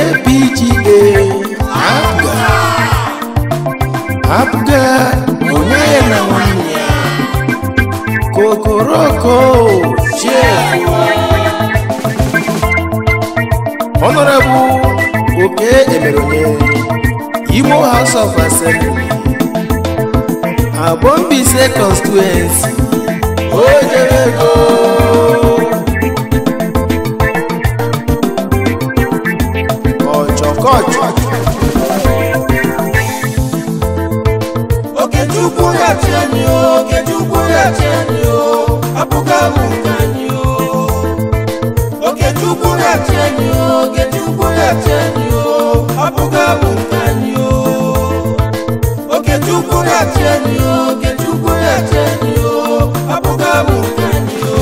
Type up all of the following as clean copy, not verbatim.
APGA APGA APGA onye na nwanne ya kokoroko chief Honorable Oke Emeronye, Imo House of Assembly, Abombise constituency, Ojebego. Ọchọkọchọ. Okechukwu ya chi anyị o, Okechukwu ya chi anyị o, apụga m nke anyị o. Okechukwu ya chi anyị o, Okechukwu ya chi anyị o, apụga m nke anyị o. Okechukwu ya chi anyị o, Okechukwu ya chi anyị o, apụga m nke anyị o.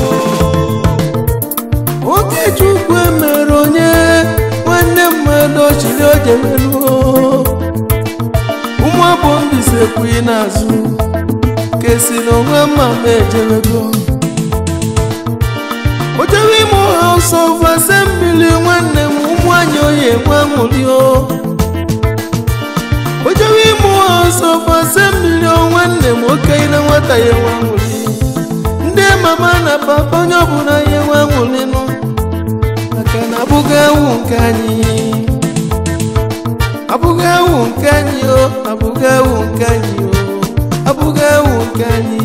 Okechukwu emere onye nwanne mmadụ chiri ojemeluo ụmụ Abombise kwughị n'azụ kesi na onwe mama ejewego ojewe Imo House of Assembly nwanne m ụmụ anyị oyi enwe aṅụrị o ojewe Imo House of Assembly nwanne m okenye na nwata ya enwe aṅụrị ndị mama na papa onye ọbụla ya enwe aṅụrị nụ maka na abụghị ewu nke anyị abụghị ewu nke anyị o abụghị ewu nke anyị o abụghị ewu nke anyị.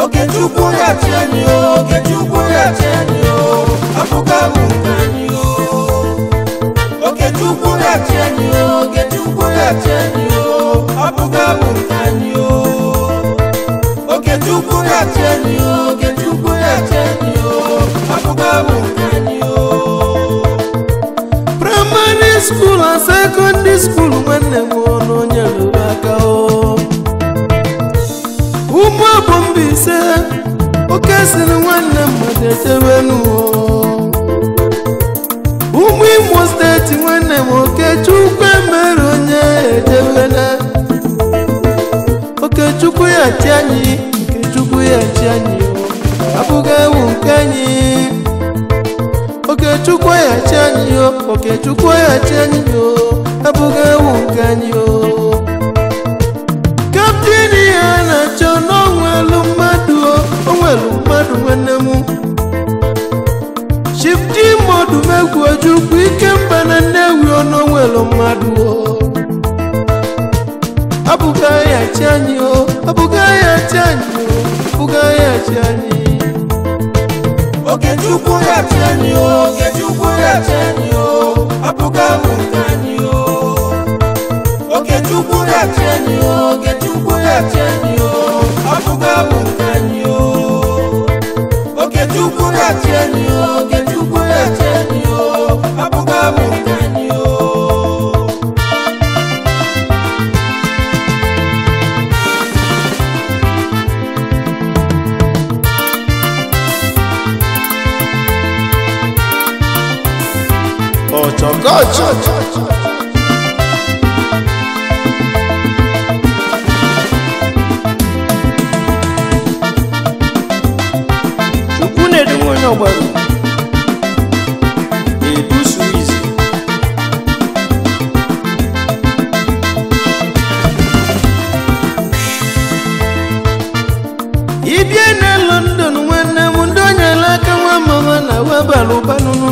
Okechukwu ya chi anyị o, Okechukwu ya chi anyị o, apụga m nke anyị o. Okechukwu ya chi anyị o, Okechukwu ya chi anyị o, apụga m nke anyị o. Okechukwu ya chi anyị o, Okechukwu ya chi anyị o, apụga m nke anyị o. Primary school and secondary school nwanne m ọnụ onye lụrụ aka o ụmụ Abombise oke siri nwanne mmadụ echebenu o ụmụ Imo steeti nwanne m Okechukwu emere onye ejebena Okechukwu ya chi anyị Okechukwu ya chi anyị o abụghị ewu nke anyị Okechukwu ya chi anyị o Okechukwu ya chi anyị o abụghị ewu nke anyị o Captain ya na-achọ n'onwelu mmadụ o onwelu mmadụ nwanne m Chief Jimodumegwu Ojukwu Ikemba na Nnewi ọnụonwelu mmadụ o abụghị ya chi anyị o abụghị ya chi anyị o abụghị ya chi anyị. Okechukwu ya chi anyị o, Okechukwu ya chi anyị o, apụga m nke anyị o. Okechukwu ya chi anyị o, Okechukwu ya chi anyị o, apụga m nke anyị o. Okechukwu ya chi anyị o, Okechukwu ya chi anyị o, apụga m nke anyị o. Ọchọkọchọ. Chukwu na-edu onye ọgbara edusu izi ibie na London nwanne m ndị onyere aka nwa mama na webara ụbanụnụ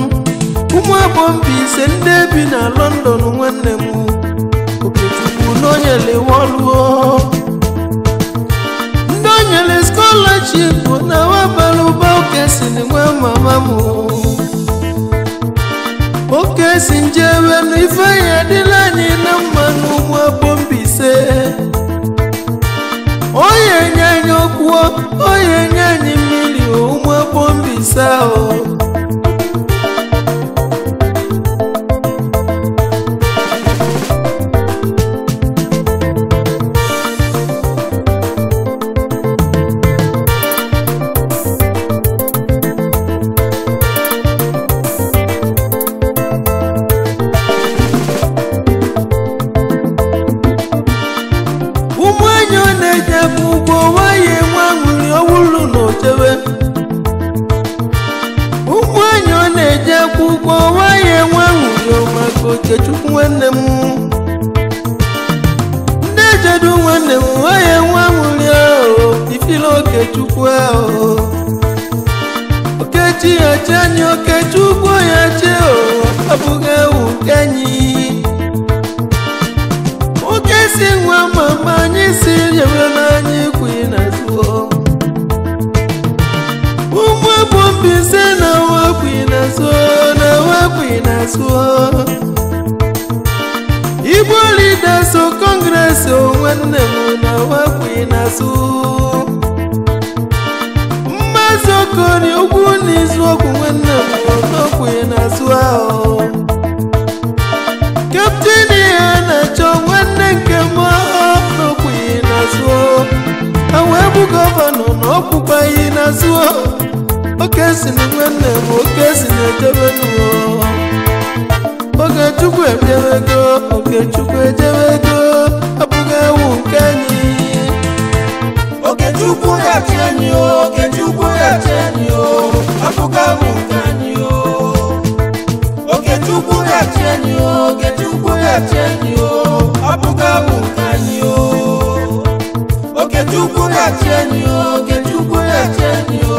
ụmụ Abombise ndị bi na London nwanne m Okechukwu n'onyere wọlụọ ndị onyere scholarship na webara ụba oke si nwa mama m oke si njewenu ife ya adịla anyị na mma n'ụmụ Abombise onye nye anyị okwu onye nye anyị mmiri ụmụ Abombise ahụ. Ụmụ anyị ọ na-eje akwụkwọ nwanyị nwe aṅụrị ọwụlụ na ochebe. Ụmụ anyị ọ na-eje akwụkwọ nwanyị nwe aṅụrị maka Okechukwu nwanne m. Ndị ejedu nwanne m nwanyị nwe aṅụrị ahụ ifile Okechukwu ahụ. Okechi ya chi anyị, Okechukwu ya chi o, abụghị ewu nke anyị. Oke si nwa mama anyị si nyere n'anya ikwu na-azụ. Ụmụ Abombise na wakwi na-azụ na wakwi na-azụ. Igbo Leaders Congress nwanne m na wakwi na-azụ. Mmazi Okori ugwu n'izu okwu nwanne m n'okwu na-azụ ahụ. Kaptịn ya na-achọ nwanne nke m n'okwu na-azụ. Awa bụ gọvanọ na ọkwụkwaghị n'azụ. Oke si na nwanne m, oke si na ejebenu. Okechukwu ejebego, Okechukwu ejebego, abụghị ewu nke anyị. Okechukwu ga-achị anyị o, Okechukwu ga-achị anyị o, abụghị ewu nke anyị o. Okechukwu ga-achị anyị o, Okechukwu ga-achị anyị o, abụghị ewu nke anyị o. Okechukwu ga-achị anyị o, Okechukwu ga-achị anyị o,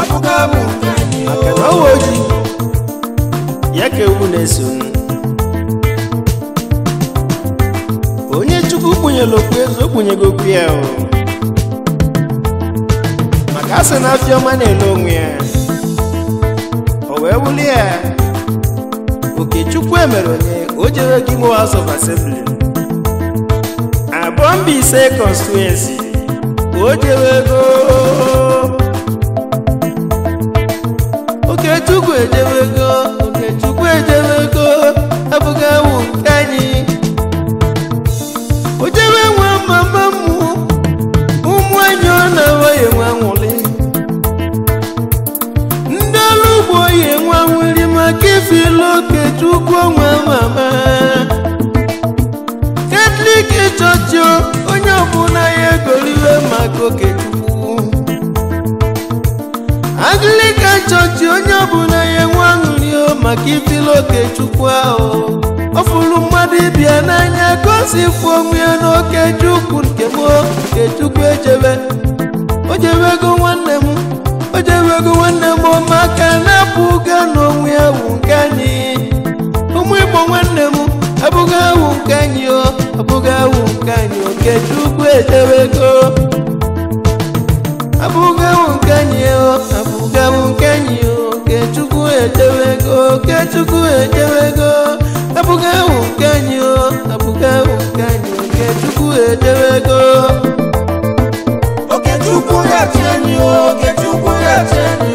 abụghị ewu nke anyị o. Maka na ọwa ojii ya ka ewu na-eso. Onye Chukwu kpunyere okpu eze, o kpunyego okwu ya o. Maka a sị na afịa ọma na-ele onwe ya, o wee wuli ya. Okechukwu emere onye o jere gị Imo House of Assembly, Abombise constituency, o jewego. Okechukwu ejebego, Okechukwu ejebego, abụghị ewu nke anyị. O jebe nwa mama m, ụmụ anyị ọ na-awaghị nwe anwụlị. Ndị ọrụ ugbo yi nwe anwụlị maka ifile Okechukwu nwa mama. Katọlik chọọchị onye ọbụla ya egoliwe maka Okechukwu. Anglican chọọchị onye ọbụla ya enwe aṅụrị maka ifile Okechukwu ahụ. Ọ fụrụ mmadụ ịbịa n'anya ka o si fụ onwe ya n'Okechukwu nke m. Okechukwu ejebe, o jebego nwanne m, o jebego nwanne m, maka na-apụga n'onwe ya bụ nke anyị. Ụmụ Igbo nwanne m, abụghị ewu nke anyị o, abụghị ewu nke anyị. Okechukwu ejebego, abụghị ewu nke anyị o, abụghị ewu nke anyị o. Okechukwu ejebego, Okechukwu ejebego, abụghị ewu nke anyị o, abụghị ewu nke anyị. Okechukwu ejebego. Okechukwu ga-achị anyị o, Okechukwu ga-achị anyị